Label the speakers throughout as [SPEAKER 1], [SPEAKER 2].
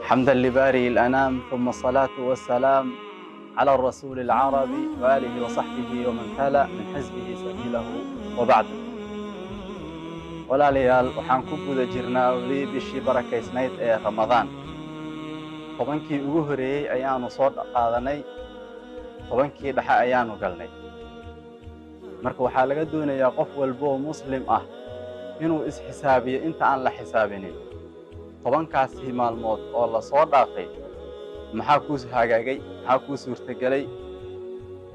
[SPEAKER 1] حمدا لبارئ الأنام، ثم الصلاة والسلام على الرسول العربي وآله وصحبه ومن تلا من حزبه سبيله، وبعد. Walaalayaal, waxaan ku guda jirnaa weli bishii barakaysnayd ee Ramadaan. 10kii ugu horeeyey ayaanu soo qaadanay, 10kii dhexe ayaanu galnay. Marka waxaa laga doonayaa qof walboo Muslim ah inuu isxisaabiyo inta aan la xisaabinin. 10kaasi maalmood oo la soo dhaafay, maxaa kuu hagaagay? Maxaa kuu suurtagelay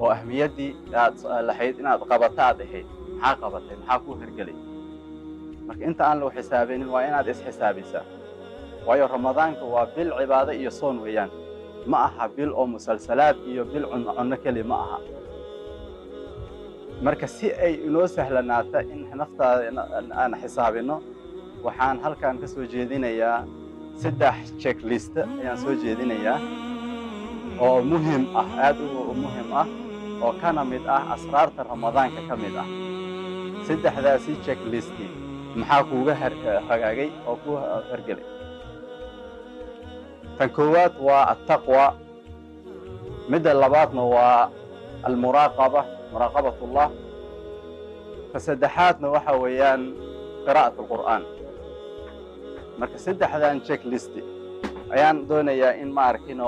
[SPEAKER 1] oo ahmiyaddii aad lahayd inaad qabato aad ahayd? Maxaa qabatay? Maxaa kuu hergelay? Marka inta aan lagu xisaabinin waa inaad isxisaabisaa, waayo Ramadaanka waa bil cibaado iyo soon weeyaan. Ma aha bil oo musalsalaad iyo bil cunno cunno keli ma aha. Marka si ay inoo sahlanaata in naftaada aan xisaabino, waxaan halkan ka soo jeedinayaa saddex checklist ayaan soo jeedinayaa oo muhim ah, aad u muhim ah, oo kana mid ah asraarta Ramadaanka ka mid ah. Saddexdaasi checklist maxaa kuuga hagaagay oo ku hergelay? Tan koowaad waa التقوى, midda labaadna waa المراقبة, مراقبة الله, ta saddexaadna waxa weeyaan قراءة القرآن. Marka saddexdan checklist ayaan doonayaa in, ma arkin,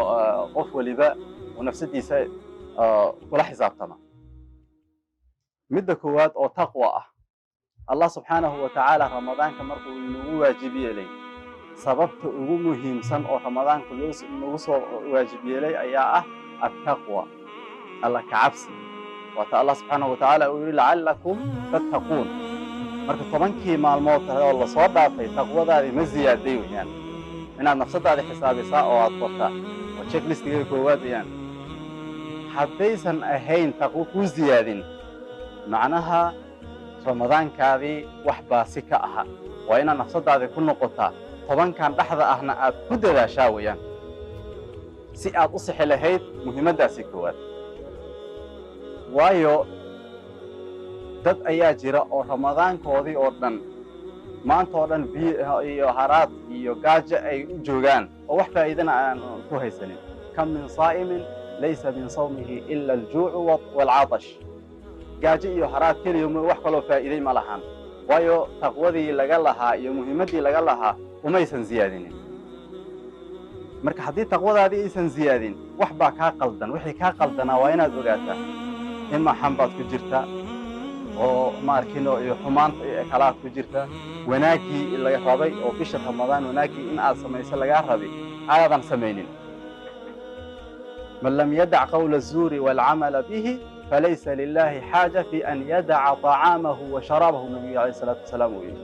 [SPEAKER 1] qof waliba uu nafsadiisa kula xisaabtama. Midda koowaad oo taqwa ah, Allah subxaanahu wa tacaala Ramadaanka markuu inagu waajib yeelay, sababta ugu muhiimsan oo Ramadaanka loo nagu soo waajib yeelay ayaa ah التقوى, Alla kacabsi. Waata Allah subxaanahu wa tacaala uu yidhi: "لعلكم تتقون". Marka 10kii maalmood oo lasoo dhaafay, taqwadaadii ma ziyaaday weeyaan? Inaad nafsadaada xisaabisaa oo aad qortaa oo checklistiga koowaad weeyaan. Haddaysan ahayn taqwo kuu ziyaadin, macnaha Ramadaankaadii wax baasi ka aha. Waa inaad nafsadaadii ku noqotaa, 10kan dhexda ahna aad ku dadaashaa weeyaan, si aad u sixi lahayd muhiimaddaasi koowaad. Waayo dad ayaa jira oo Ramadaankoodii oo dhan, maanta oo dhan, biyo iyo haraad iyo gaajo ay u joogaan oo wax faa'iidana aan ku haysanin. كم من صائم ليس من صومه إلا الجوع والعطش. Gaajo iyo haraad keliya, wax kaloo faa'iiday ma lahan, waayo taqwadii laga lahaa iyo muhiimaddii laga lahaa umaysan ziyaadinin. Marka haddii taqwadaadii aysan ziyaadin, wax baa kaa qaldan. Wixii kaa qaldanaa waa inaad ogaataa. Ima xan baad ku jirtaa oo, ma arkino, iyo xumaanta kalaad ku jirtaa, wanaaggii laga rabay oo bisha Ramadaan wanaaggii in aad samayso lagaa rabay aadan samaynin. من لم يدع قول الزور والعمل به فليس لله حاجة في أن يدع طعامه وشرابه, nabiga عليه الصلاة والسلام uu yidhi.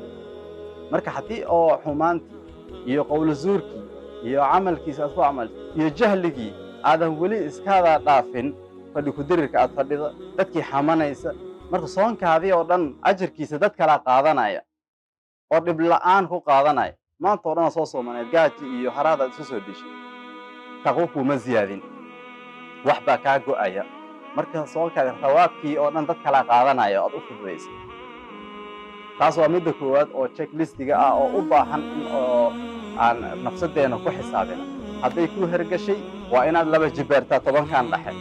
[SPEAKER 1] Marka haddii oo xumaantii iyo qowlo zuurkii iyo camalkiisa aad ku camal iyo jahligii aadan weli iskaadaa dhaafin, fadhi ku-dirirka aad fadhida, dadkii xamanaysa, marka soonkaadii oo dhan ajarkiisa dad kalaa qaadanaya oo dhib la'aan ku qaadanaya. Maanta oo dhan soo soomaneed, gaaji iyo haraadaad isu soo dishay, taqwo kuuma ziyaadin, wax baa kaa go'aya. Marka soonkaadi thawaabkii oo dhan dad kalaa qaadanaya oo aad u fududaysay. Taas waa midda koowaad oo checklistiga ah oo u baahan in oo aan nafsaddeena ku xisaabina. Hadday kuu hergashay, waa inaad laba jibaartaa 10kan dhexe.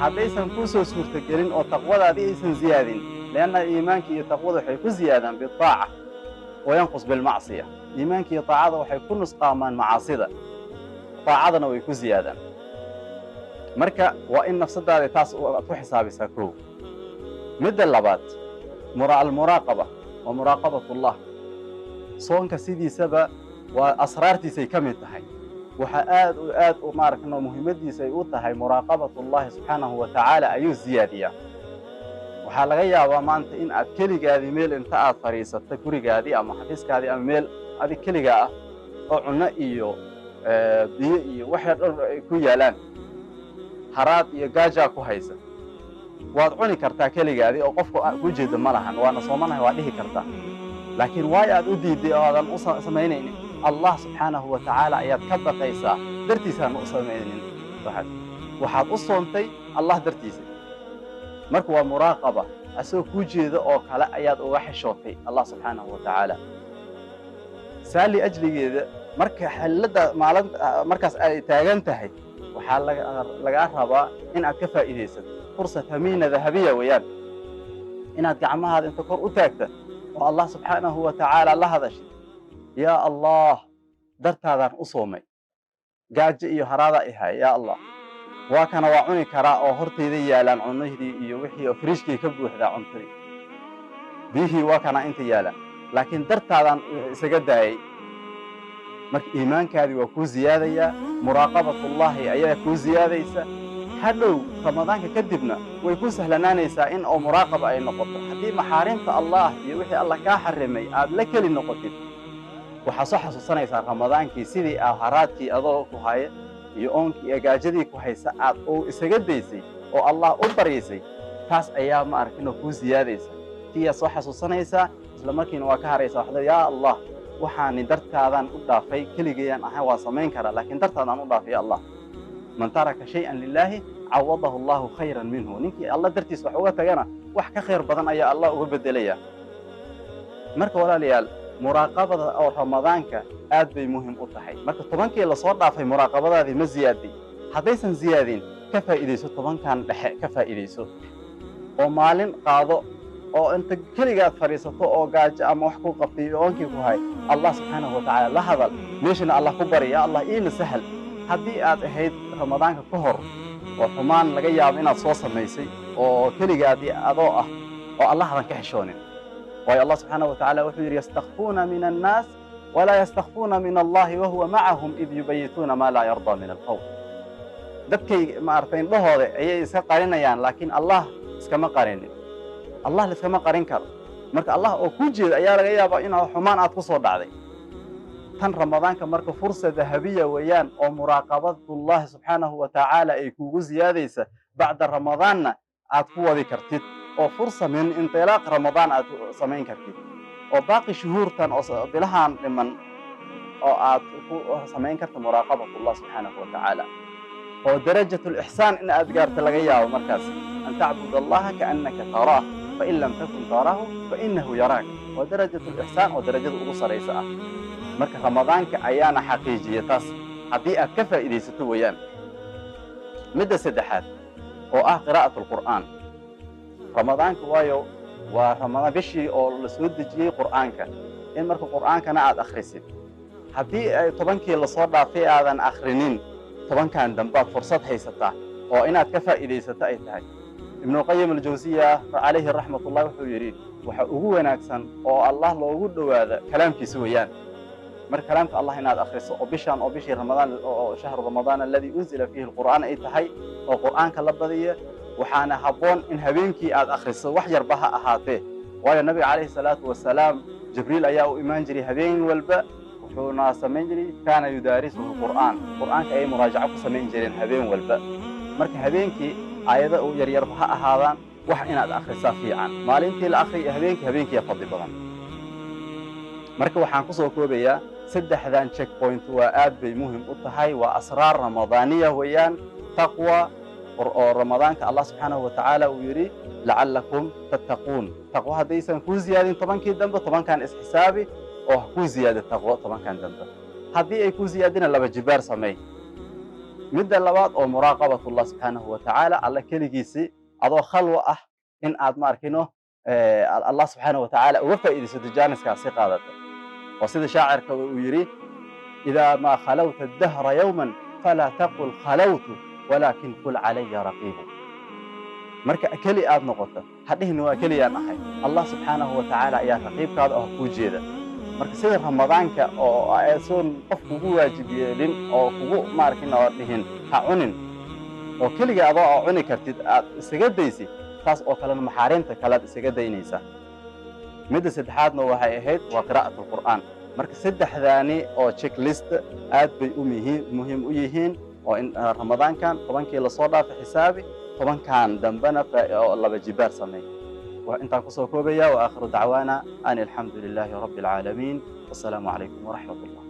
[SPEAKER 1] Haddaysan kuu soo suurtagelin oo taqwadaadii aysan ziyaadin, لأن iimaanka iyo taqwada waxay ku ziyaadaan بالطاعة وينقص بالمعصية. Iimaanka iyo taacada waxay ku nusqaamaan macaasida, taacadana way ku ziyaadaan. Marka waa in nafsadaada taas aad ku xisaabisaa, kow. Midda labaad, المراقبة ومراقبة الله. Soonka sidiisaba waa asraartiisay ka mid tahay. Waxaa aad u aad u maaragtay muhiimadiisa ay u tahay مراقبة الله subxaanahu wa tacaala ayuu ziyaadiyaa. Waxaa laga yaabaa maanta in aad keligaadii meel inta aad fadhiisata, gurigaadii ama xafiiskaadii ama meel adig keligaa ah oo cunno iyo biyo iyo waxay dhan ay ku yaalaan, haraad iyo gaajaa ku haysa, waad cuni kartaa keligaadii oo qofku ku jeedo ma lahan. Waana soomanahay waa dhihi kartaa, laakiin waayo aad u diiday oo aadan u samaynaynin? Allah subxaanahu wa tacaala ayaad ka baqaysaa, dartiisaan u samaynin. Waxaad u soontay Allah dartiisa. Marka waa muraaqaba, asagoo kuu jeeda oo kale ayaad uga xishootay Allah subxaanahu wa tacaala. Saali ajligeeda. Marka xillada maalinta markaas ay taagan tahay, waxaa lagaa rabaa in aad ka faa'iidaysato. Fursa thamiina dahabiya weeyaan inaad gacmahaada inta kor u taagta oo Allah subxaanahu wa tacaala la hadashid. Yaa Allah, dartaadaan u soomay, gaajo iyo haraadaa i haya, yaa Allah, waa kana waa cuni karaa oo hortayda yaalaan cunahidii iyo wixii oo firiishkii ka buuxdaa cuntadii, biyihii waa kana inta yaalaan, laakiin dartaadaan isaga daayay. Marka iimaankaadii waa kuu ziyaadayaa, muraaqabatullaahi ayaa kuu ziyaadaysa. Hadhow Ramadaanka kadibna way ku sahlanaanaysaa in oo muraaqaba ay noqoto. Haddii maxaarimta Allah iyo wixii Allah kaa xarimay aad la keli noqotid, waxaa soo xasuusanaysaa Ramadaankii sidii aad haraadkii adoo ku haya iyo oonkii iyo gaajadii ku haysa aad u isaga daysay oo Allah u baryaysay. Taas ayaa, ma arkin, oo kuu ziyaadaysa. Tiyaa soo xasuusanaysaa, isla markiina waa ka haraysaa. Waxda, yaa Allah, waxaani dartaadaan u dhaafay, keligayaan ahay waa samayn karaa, laakiin dartaadaan u dhaafay, ya Allah. Man taraka shay-an lilaahi cawadahu Allahu khayran minhu. Ninkii Allah dartiis wax uga tagana, wax ka khayr badan ayaa Allah uga bedelaya. Marka walaalayaal, muraaqabada oo Ramadaanka aad bay muhim u tahay. Marka 10kii lasoo dhaafay muraaqabadaadii ma ziyaaday? Haddaysan ziyaadin, ka faa'iidayso 10kan dhexe, ka faa'iidayso oo maalin qaado oo inta keligaad fadhiisato oo gaajo ama wax ku qabtay iyo oonkii ku hay, Allah subxaanahu watacaala la hadal, meeshana Allah ku bari, ya Allah, iina sahal. Haddii aad ahayd Ramadaanka ka hor oo xumaan laga yaabo inaad soo samaysay oo keligaadii adoo ah oo Allah aadan ka xishoonin, waayo Allah subxaanahu watacaala wuxuu yidhi: "Yastakfuuna min annaas walaa yastakfuuna min Allahi wahuwa macahum id yubayituuna maa laa yardaa min alqowl." Dadkay, maaragtay, indhahooda ayay iska qarinayaan, laakiin Allah iskama qarinin. Allah laiskama qarin karo. Marka Allah oo kuu jeeda ayaa laga yaabaa inaa xumaan aad ku soo dhacday. Tan Ramadaanka marka fursa dahabiya weeyaan oo muraaqabatullahi subxaanahu wa tacaala ay kuugu ziyaadaysa. Bacda Ramadaanna aad ku wadi kartid oo fursa min intilaaq Ramadaan aad samayn kartid oo baaqi shuhuurtan oo bilahaan dhiman oo aad ku samayn karta muraaqabatullah subxaanahu wa tacaala, oo darajat lixsaan in aad gaarta laga yaabo markaas, an tacbud Allaha kaannaka taraah, fain lam takun taraahu fainahu yaraak. Waa darajat lixsaan oo darajada ugu saraysa ah. Marka Ramadaanka ayaana xaqiijiya taas haddii aad ka faa'iidaysato weeyaan. Midda saddexaad oo ah qiraa'at alqur'aan Ramadaanka, waayo waa Ramadaan bishii oo la soo dejiyey Qur'aanka, in marka Qur'aankana aad akhrisid. Haddii ay 10kii lasoo dhaafay aadan akhrinin, 10kan dambaad fursad haysataa oo inaad ka faa'iidaysato ay tahay. Ibnuqayim Aljawsiya calayhi raxmatullah wuxuu yidhi: waxa ugu wanaagsan oo Allah loogu dhowaado kalaamkiisa weeyaan. Marka kalaamka Allah inaad akhriso oo bishaan oo bishii Ramadaan oo shahru Ramadaan alladii unzila fiihi alqur'aan ay tahay oo Qur'aanka la badiya, waxaana habboon in habeenkii aad akhriso, wax yarba ha ahaatee, waayo Nabiga calayhi salaatu wasalaam Jibriil ayaa u imaan jiray habeen walba, wuxuuna samayn jiray, kaana yudaarisuhu qur'aan, Qur'aanka ayay muraajaco ku samayn jireen habeen walba. Marka habeenkii aayado u yaryarba ha ahaadaan, wax inaad akhrisaa fiican. Maalintii la akhriyo, habeenkii, habeenkiiya fadli badan. Marka waxaan kusoo koobayaa saddexdan checkpoint waa aad bay muhim u tahay, waa asraar ramadaaniya weeyaan. Taqwa oo Ramadaanka Allah subxaanahu wa tacaala uu yidhi: "Lacallakum tattaquun." Taqwo haddaysan kuu ziyaadin 10kii dambe, 10kan isxisaabi oo ha kuu ziyaado taqwo 10kan dambe. Haddii ay kuu ziyaadina, laba jibaar sameey. Midda labaad oo muraaqabatullah subxaanahu wa tacaala, Alla keligiisii adoo khalwa ah in aad, ma arkino, Allah subxaanahu wa tacaala uga faa'iidaysato, jaaniskaasi qaadato, oo sida shaacirka uu yidhi: "Idaa maa khalawta addahra yawman falaa taqul khalawtu walaakin qul calaya raqiibu." Marka keli aad noqoto, ha dhihin waa keliyaan ahay. Allah subxaanahu wa tacaala ayaa raqiibkaada oo kuu jeeda. Marka sida Ramadaanka oo soon qof kugu waajib yeelin oo kugu maarkin oo dhihin ha cunin oo keliga adoo oo cuni kartid aad isaga daysid, taas oo kalena maxaarimta kalead isaga daynaysaa. Midda saddexaadna waxay ahayd waa qiraa'at alqur'aan. Marka saddexdaani oo checklist aad bay u muhiim u yihiin oo in Ramadaankan 10kii lasoo dhaafay xisaabi, 10kan dambena oo laba jibaar sameey. Waa intaan kusoo koobaya. Wa aakhiru dacwaana an alxamdu lilaahi rabbi alcaalamiin, wassalaamu calaykum waraxmat Allah.